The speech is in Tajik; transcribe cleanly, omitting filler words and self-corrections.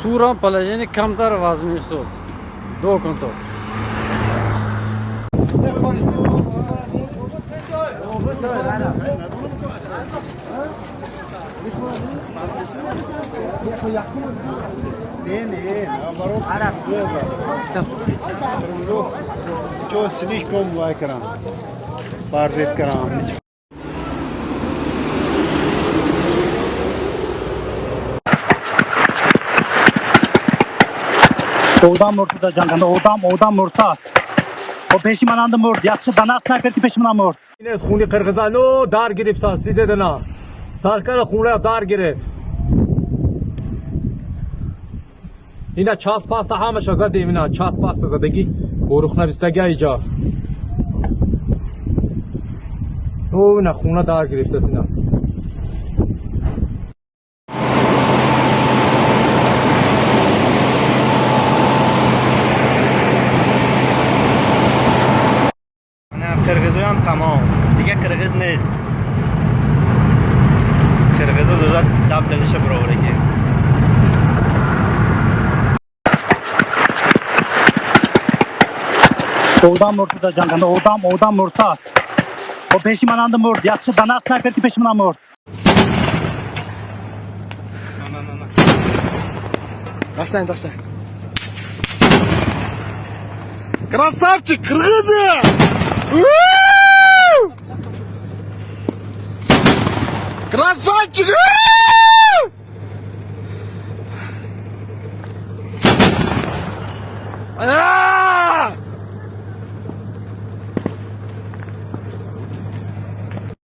Сурам положение камтар вазминсоз. Дуо кун то. Не, не, наоборот, ҷо слишком вай карам, барзед карам. Одам мурд дар ҷанганда, одам, одам мурдааст. О, пеши мананда мурд, якши данаст накард, ки пеши ман мурд. Ине хуни қирғизану дар гирифтааст, дидедана. Саркара хунра дар гирифт. Ина час паста ҳамаша задем, ина час паста задагӣ, борух навистага иҷа. О, ина хуна дар гирифтааст ина. Қирғизоям тамом, дига қирғиз нест. Қирғизо дозад дабдалиша бировараги. Одам мурд дар ҷанганда, одам, одам мурдааст. О, пеши мананда мурд, якши данаст накард, ки пеши ман мурд. Таштайм, таштайм. Красавчик, кыргызы! Красавчик!